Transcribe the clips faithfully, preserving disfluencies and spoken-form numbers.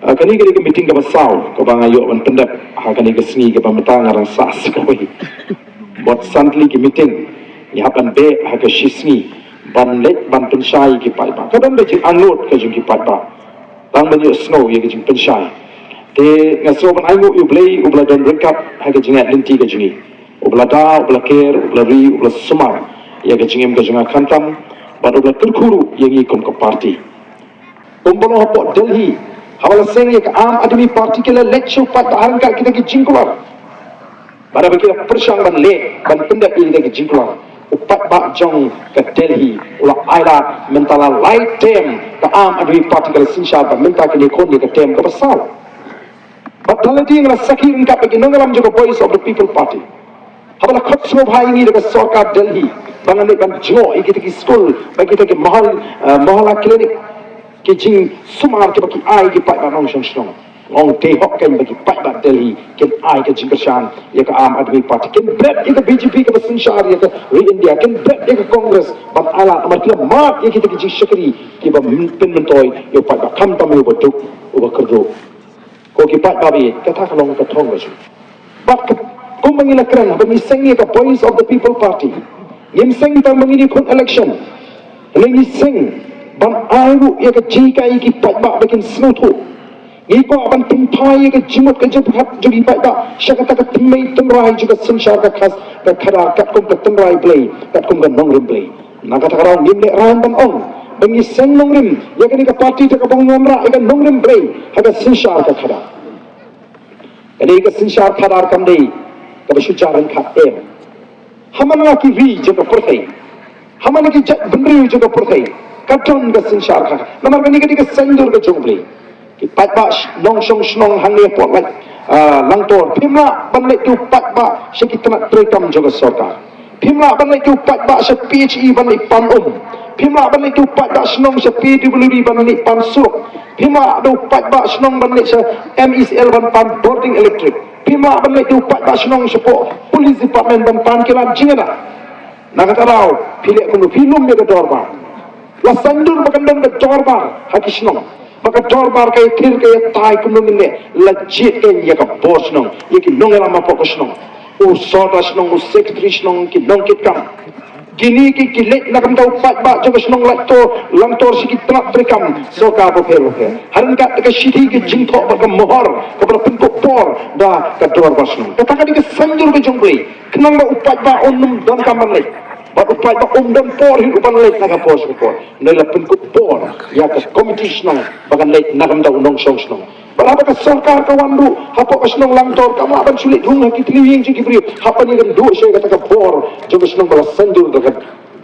Kane ka dei ka meeting kaba saw kaba nga ïoh ban pyndep ha kane ka sngi kaba mynta nga dang sah sa kawei. Bad san tylli ki meeting ngi hap ban beh ha ka shi sngi ban leit ban pynshai ïa ki paidbah. Ka don ka jingangnud ka jong ki paidbah. Tang ban ïohsngew ïa ka jingpynshai. Te nga sngew ban ainguh ïa U Blei uba la don ryngkat ha ka jingïaid lynti ka jong ngi. Uba la da, uba la ker, uba la ri, uba la sumar ïa ka jingim ka jong nga khamtam bad uba la kyrkhu ruh ïa ngi kum ka party. Kumba long hapoh Delhi, haba la seng ïa ka Aam Aadmi Party ki la leit sha u paidbah ha ryngkat kita ki jingkular. Bad haba ki la pyrshang ban leh ban pyndep ïa kita ki jingkular, u paidbah jong ka Delhi u la ailad. Mynta la lai term ka Aam Aadmi Party ka la synshar bad mynta kine khun ïa ka term kaba saw. Bad da lade nga la sakhi ryngkat bad ki nongïalam jong ka Voice of the People Party. Haba la khot sngewbha ïa ngi da ka sorkar Delhi ba ngan leit ban jngoh ïa kita ki skul bad kita ki mohol, eh, mohalla clinic, ki jingsumar kiba ki ai ki paidbah nongshong shnong. Nga ong dei hok kein ba ki paidbah Delhi kin ai ka jingkyrshan ïa ka Aam Aadmi Party, kin bret ïa ka B J P kaba synshar ïa ka ri India, kin bret ïa ka Congress ban ailad namar ki la mad ïa kita ki jingshakri kiba pynmyntoi ïa u paidbah khamtam ïa uba duk uba kyrduh. Ko ki paidbah, kata ka long ka thong ka jong ngi. Bad ka, kumba ngi la kren haba ngi seng ïa ka Voice of the People Party, ngim seng tang ba ngin ïakhun election. Hynrei ngi seng ban ai ruh ïa ka jinghikai ïa ki paidbah ba kin sngewthuh. Ngi kwah ban pynphai ïa ka jingmut ka jingpyrkhat jong ki paidbah sha kata ka tynmei tynrai jong ka synshar ka khas ka khadar katkum ka tynrai Blei, katkum ka nongrim Blei. Na kata ka daw ngim lehraiñ ban ong ba ngi seng nongrim ïa kane ka party da kaba ngi wanrah ïa ka nongrim Blei ha ka synshar ka khadar. Kane ka synshar khadar kam dei kaba shu jar ryngkat em. Ha man la ki ri jong ka pyrthei, ha man la ki jaitbynriew jong ka pyrthei, ka don ka synshar khadar. Namar kane ka dei ka saiñdur ka jong U Blei. Ki paidbah sh-, nongshong shnong hangne hapoh Lai-, ah, Langtor, phim lah ban leit da u paidbah sha ki tnat treikam jong ka sorkar. Phim lah ban leit da u paidbah sha P H E ban leit pan um. Phim lah ban leit da u paidbah shnong sha P W D ban leit pan surok. Phim lah da u paidbah shnong ban leit sha M E C L ban pan bording electric. Phim lah ban leit da u paidbah shnong shapoh police department ban pan ki lad jingïada. Na kata daw phi leh kumno, phi lum ïa ka dorbar. La saiñdur ba kan don ka dorbar ha ki shnong. Ba ka dorbar ka ïathir ka ïatai kumno ngin leh, la jied kein ïa ka bor shnong, ïa ki nongïalam hapoh ka shnong. U sordar shnong, u secretary shnong, ki nongkitkam. Kine ki, ki leit na ka bynta u paidbah jong ka shnong Langtor, Langtor sha ki tnat treikam sorkar bapher bapher. Ha ryngkat ka shithi ka jingthoh bad ka mohor kaba la pynkup por da ka dorbar shnong. Kata ka dei ka saiñdur ka jong U Blei. Khnang ba u paidbah un ym donkam ban leit. Bad u paidbah um don por hi ruh ban leit na ka por sha ka por. Hynrei la pynkup por ïa ka komiti shnong ba kan leit na ka bynta u nongshong shnong. Bad haba ka sorkar ka wan ruh hapoh ka shnong Langtor, kam lah ban shu leit rung ha ki tnat ïing jong ki briew, hap ban ïakynduh sha kata ka bor jong ka shnong ba la saiñdur da ka,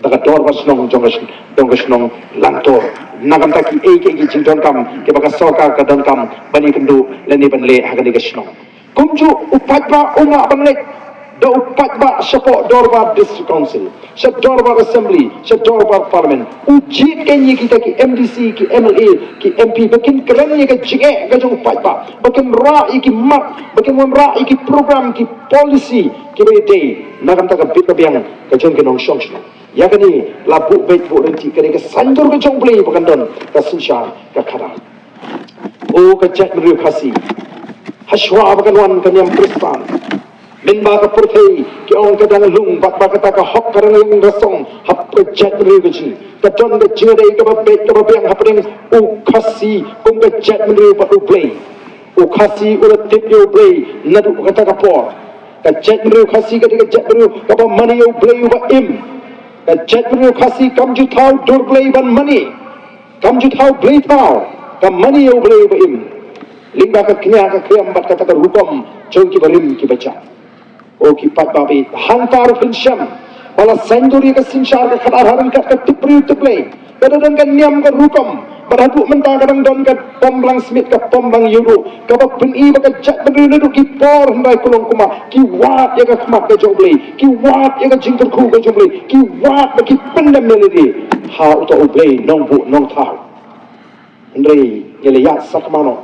da ka dorbar shnong jong ka sh-, jong ka shnong Langtor. Na ka bynta kiei kiei ki jingdonkam kiba ka sorkar ka donkam ban ïakynduh lane ban leh ha kane ka shnong. Kumjuh u paidbah um lah ban leit da u paidbah shapoh dorbar District Council, sha dorbar Assembly, sha dorbar Parliament. U jied kein ïa kita ki M D C, ki M L A, ki M P ba kin kren ïa ka jingeh ka jong u paidbah, ba kin rah ïa ki mat, ba kin wanrah ïa ki program, ki policy kiba ïadei na ka bynta ka bit ka biang ka jong ki nongshong shnong. Ïa kane la buh beit buh ryntih, kane ka saiñdur ka jong U Blei ba kan don ka synshar ka khadar. O ka jaitbynriew Khasi, hashwa ba kan wan ka niam Khristan, mynba ka pyrthei ki ong ka dang lung bad ba kata ka hok ka dang ïeng rasong ha ka jaitbynriew ka jong ngi, ka don ka jingïadei kaba beit kaba biang hapdeng u Khasi kum ka jaitbynriew bad U Blei. U Khasi u la tip ïa U Blei naduh kata ka por. Ka jaitbynriew Khasi ka dei ka jaitbynriew kaba mane ïa U Blei uba im. Ka jaitbynriew Khasi kam ju thaw dur blei ban mane. Kam ju thaw blei thaw, ka mane ïa U Blei uba im. Lyngba ka kñia ka kriam bad kata ka rukom jong ki barim ki bajam. O ki paidbah, hangta ruh phin shem ba la saiñdur ïa ka synshar ka khadar ha ryngkat ka tip briew tip blei. Ka da don ka niam ka rukom, bad haduh mynta ka dang don ka pom blang smit, ka pom blang ïewduh, kaba pyni ba ka jaitbynriew naduh ki por hyndai kulong kumba ki wad ïa ka khmat ka jong U Blei, ki wad ïa ka jingkyrkhu ka jong U Blei, ki wad ba ki pyndem ïa lade ha uta U Blei nongbuh nongthaw. Hynrei ngi la ïaid sakma noh,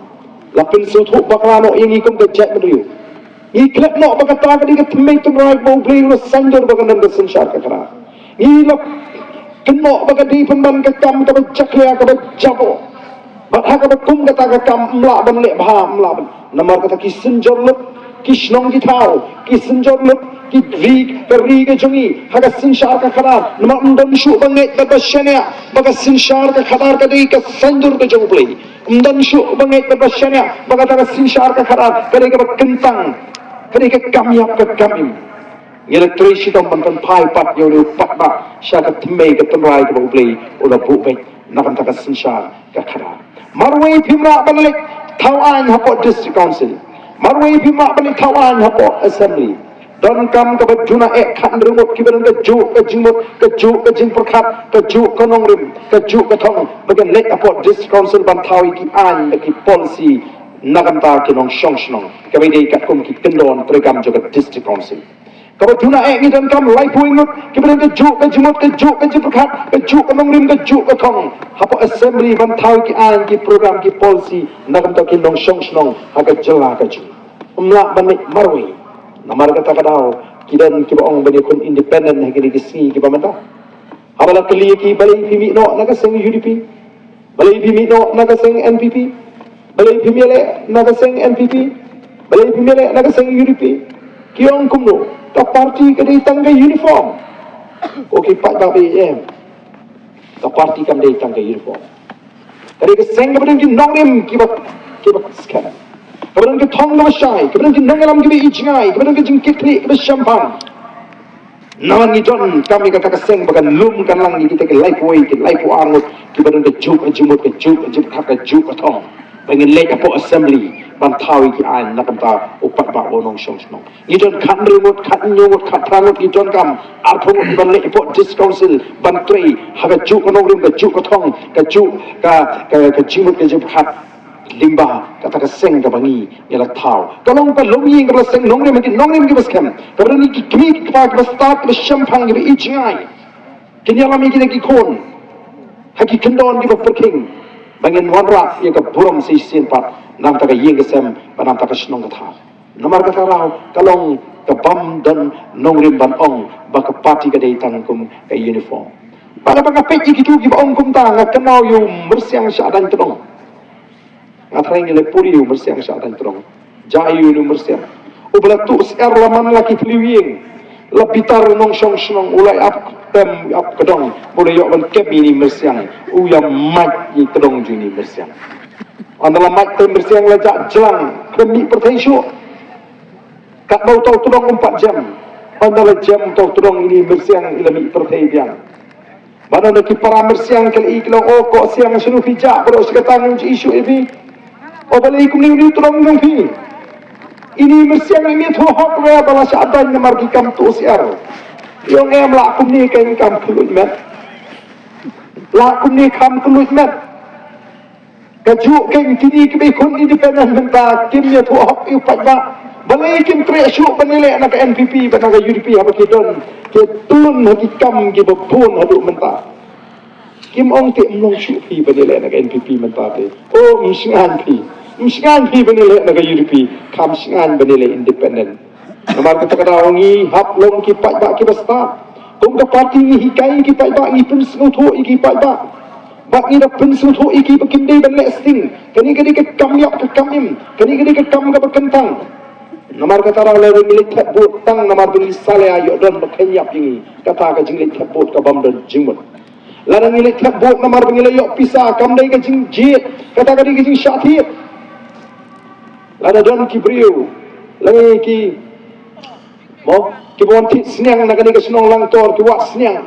la pynsngewthuh bakla noh ïa ngi kum ka jaitbynriew. Ngi klet noh ba kata ka dei ka tynmei tynrai ba U Blei u la saiñdur ba kan don ka synshar ka khadar. Ngi la kynnoh ba ka dei pynban ka kam kaba jakhlia kaba jaboh. Bad ha kaba kum kata ka kam ym lah ban leh bha, ym lah ban. Namar kata ki synjor lut, ki shnong ki thaw, ki synjor lut, ki ri, ka ri ka jong ngi, ha ka synshar ka khadar, namar ym don shuh ba ngeit bad ba shaniah ba ka synshar ka khadar ka dei ka saiñdur ka jong U Blei. Ym don shuh ba ngeit bad ba shaniah ba kata ka synshar ka khadar ka dei kaba kyntang, ka dei ka kam ïap ka kam im. Ngi la trei shitom ban pynphai pat ïa u paidbah sha ka thymmei ka tynrai kaba U Blei u la buh beit na ka bynta ka synshar ka khadar. Marwei phim lah ban leit thaw aiñ hapoh District Council. Marwei phim lah ban leit thaw aiñ hapoh Assembly. Donkam kaba duna eh khathynriew ngut kiba don ka juk ka jingmut, ka juk ka jingpyrkhat, ka juk ka nongrim, ka juk ka thong ba kin leit hapoh District Council ban thaw ïa ki aiñ bad ki policy na ka bynta ki nongshong shnong. Kaba dei katkum ki kyndon treikam jong ka District Council. Kaba duna eh ngi donkam laiphew ngut kiba don ka juk ka jingmut, ka juk ka jingpyrkhat, ka juk ka nongrim, ka juk ka thong hapoh Assembly ban thaw ki aiñ, ki program, ki policy na ka bynta ki nongshong shnong ha ka jylla ka jong ngi. Ym lah ban leit marwei. Namar kata ka daw ki don kiba ong ban ïakhun independent ha kine ki sngi kiba mynta. Haba la kylli ïa ki, balei phi mih noh na ka seng U D P? Balei phi mih noh na ka seng N P P? Balei phim ïaleh na ka seng N P P? Balei phim ïaleh na ka seng U D P? Ki ong kumno? Ka party ka dei tang ka uniform. Ko ki paidbah ba ïeit, ka party kam dei tang ka uniform. Ka dei ka seng kaba don ki nongrim kiba, kiba skhem, kaba don ka thong kaba shai, kaba don ki nongïalam kiba ïeit jngai, kaba don ka jingkitkhlieh kaba shemphang. Namar ngi donkam ïa kata ka seng ba kan lum kan lang ïa kita ki laiphew, ki laiphew ar ngut kiba don ka juk ka jingmut, ka juk ka jingpyrkhat, ka juk ka thong, ba ngin leit hapoh Assembly ban thaw ïa ki aiñ na ka bynta u paidbah ba u nongshong shnong. Ngi don khathynriew ngut, khathynñiew ngut, khatphra ngut, ngi donkam arphew ngut ban leit hapoh District Council ban trei ha ka juk ka nongrim, ka juk ka thong, ka juk ka, ka, ka jingmut, ka jingpyrkhat. Lyngba kata ka seng kaba ngi, ngi la thaw, ka long ka longïing kaba la seng nongrim ha ki nongrim kiba skhem, kaba don ki kmie ki kpa kiba stad, kiba shemphang, kiba ïeit jngai. Kin ïalam ïa kita ki khun ha ki kyndon kiba pyrkhing ba ngin wanrah ïa ka burom shisien pat na ka bynta ka ïing ka sem bad na ka bynta ka shnong ka thaw. Namar kata ruh ka long kaba ym don nongrim ban ong ba ka party ka dei tang kum ka uniform. Bad haba nga peit ïa kito kiba ong kumta, nga kynmaw ïa u Myrsiang Shahdain Tdong. Nga tharai ngi la puri ïa u Myrsiang Shahdain Tdong. Jia ïa u Myrsiang, uba la tuh syiar la man la ki phylliew ïing, la bitar nongshong shnong, u la ïap tem ïap kdong, ba u la ïoh ban kem ïa ine i Myrsiang. U ïa mait ïa i kdong jong ine i Myrsiang. Ynda la mait te i Myrsiang la jah jlang, khlem mih pyrthei shuh. Katba uta u Tdong um pat jem, ynda la jem uta u Tdong, ine i Myrsiang i la mih pyrthei biang. Bad ynda ki para Myrsiang ki la ïohi, ki la ong, "O Koh Siang, shano phi jah baroh shi katta, ngim ju ïohi shuh ïa phi. O balei kumne une u Tdong jong phi?" Ine i Myrsiang im ïathuh hok ruh ba la shah daiñ namar ki kam tuh syiar. I ong, "Em, lah kumne kein, kham kylluid met. Lah kumne, kham kylluid met." Kajuh kein kine kiba ïakhun independent mynta kim ïathuh hok ïa u paidbah. Balei kim treh shuh ban ïaleh na ka N P P bad na ka U D P haba ki don ki tun ha ki kam kiba bun haduh mynta? Kim ong te, "Ym long shuh phi ban ïaleh na ka N P P mynta te. O, ym shngaiñ phi. Ym shngaiñ phi ban ïaleh na ka U D P. Kham shngaiñ ban ïaleh independent." Namar kata ka daw ngi hap long ki paidbah kiba stad. Kum ka party ngi hikai ïa ki paidbah, ngi pynsngewthuh ïa ki paidbah. Bad ngi da pynsngewthuh ïa ki ba kim dei ban leh sting. Kane ka dei ka kam ïap ka kam im. Kane ka dei ka kam kaba kyntang. Namar kata ruh lada ngi leit thep vote tang namar ba ngi salia, ïoh don ba kheiñ ïap ïa ngi, kata ka jingleit thep vote ka bym don jingmut. Lada ngi leit thep vote namar ba ngi la ïoh pisa, kam dei ka jingjied, kata ka dei ka jingshah thied. Lada don ki briew, lada ki, mo, kiba wan thied sniang na kane ka shnong Langtor, ki wad sniang.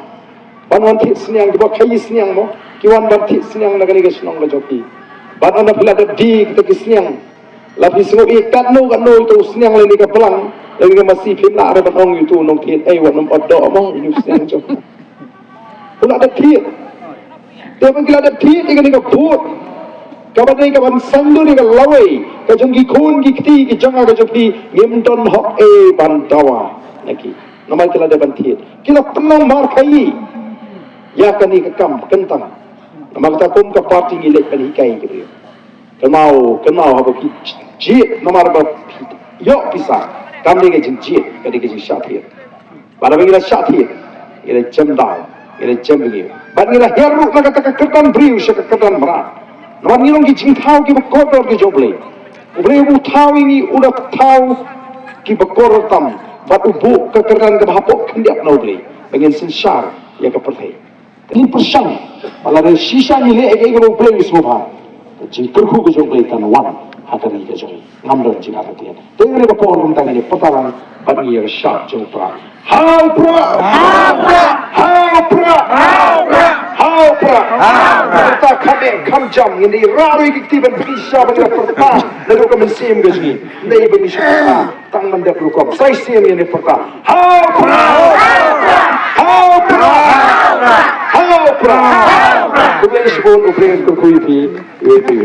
Ban wan thied sniang, kiba khaïi sniang, mo, ki wan ban thied sniang na kane ka shnong ka jong ki. Bad ynda phi la dep die kita ki sniang, la phi sngew ïeit katno katno ïa uto u sniang lane ka blang lane ka masi, phim lah ruh ban ong ïa uto u nongthied, "Ei, wat nym ot doh, mo, ïa une u sniang jong." Phi la dep thied. Te ba ngi la dep thied ïa kane ka vote kaba dei kaban saiñdur ïa ka lawei ka jong ki khun ki kti ki jong nga ka jong phi, ngim don hok ei ban dawa na ki. Namar ki la dep ban thied, ki la pynlong markhaii ïa kane ka kam kyntang. Namar kata kum ka party ngi leit ban hikai ïa ki briew. Kynmaw, kynmaw haba phi jied namar ba phi ïoh pisa, kam dei ka jingjied, ka dei ka jingshah thied. Bad haba ngi la shah thied, ngi la jem daw, ngi la jem bynñiew. Bad ngi la hiar ruh na kata ka kyrdan briew sha ka kyrdan mrad. Namar ngi long ki jingthaw kiba kordor ki jong U Blei. U Blei u thaw ïa ngi, u da thaw kiba kordor tam, bad u buh ka kyrdan kaba hapoh khyndiat na U Blei ba ngin synshar ïa ka pyrthei. Ngin pyrshang ba lada shisha ngi leh ïa kaei kaba U Blei u sngewbha, ka jingkyrkhu ka jong U Blei kan wan ha ka ri ka jong ngi. Ngam don jingartatien. Te ngi ka por kumta ngi pyrta lang bad ngi ïa ka shad jong u Prah. Ha u Prah! Ha u Prah! Ha u Prah! Pyrta kham ïeng kham jam, ngin ïa rah ruh ïa ki kti ban pyni sha ba ngi la pyrta naduh ka mynsiem ka jong ngi. Ngin ïa ban ïa shu pyrta tang ban dep rukom. Sa shisien ngin ïa pyrta. Ha u Prah! Ha u Prah! Ha u Prah! U Blei shibun, U Blei un kyrkhu ïa phi. Ïa phi.